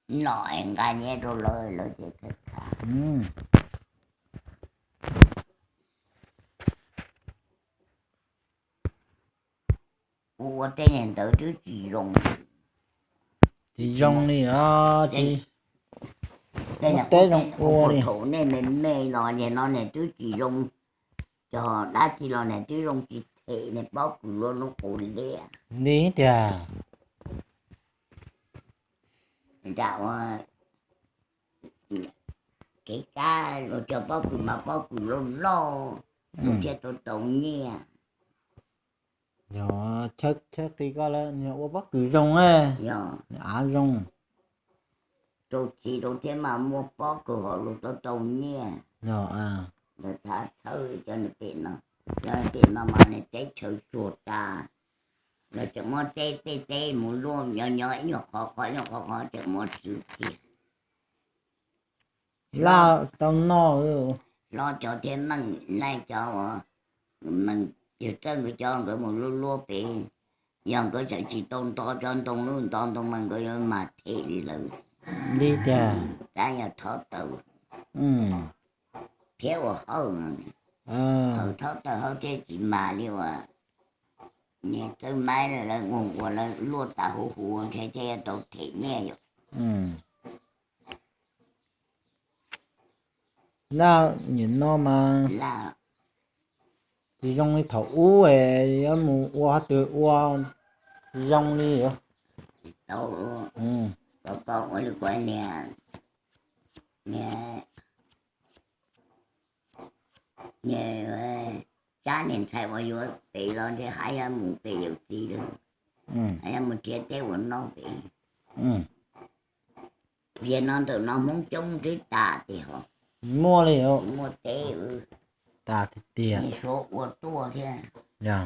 nom es nqa nyiaj rau lawv, lawv ces khav khav. Ua ua tej niag ntawd twb tsis zoo. Tsis zoo li os, tsis, tej niag teb zoo ua li. Thaum nej me me los niag no niag twb tsis zoo, cog dab tsi los niag twb zoo tsis them, niag pob kws luaj lub qus liab li tiag. Nram ua kev kab luag cog pob kws mas pob kws loj loj, luag thiaj tau tau nyiaj. Chaw qis koj lawm, ua pob kws zoo, av zoo. Rau txiv rau thiab mas muaj pob kws hauv luag tau tau nyiaj. Lawv txhawb cov niag pem no, cov niag pem no mas niag teb chaws tsuag tas, lawv tseem muab teb tej teb mus luaj nyob nyob ib nyuag qhov qhov ib nyuag qhov qhov tseem muab txwv kiag. Laj tau noj. Hlob cov thiab Meej Laij cov uas, Meej, yawg Txawj nkawd cov nkawd mus luaj luaj pem, yog nkawd tseem tsis tau nto cov ntoo lub nto ntoo mas nkawd yuav mag them li lawm. Li tiag. Tab yog thov taws thiab ua hawj, hawj thov taws hawj thiaj tsis mag li uas niag Txawj Maib lawv mus ua lawv luaj tas huv huv ntshe thiaj yuav tau them nyiaj yom. Laj nim no mas tsis zoo li thaum ub, yuav mus ua qhov twg ua tsis zoo li. Tau, koj ua li kuv niag, niag, niag Tsab niag ntxhais uas yuav pem los ntshe haj yam mus pem yawm txiv lawm, haj yam mus nrhiav teb ua noj pem. Yog no ntawm no Hmoob coob twb tas tiag hos. Muaj li, muaj teb, tas tiag tiag. Suav ua tuaj thiab. Yog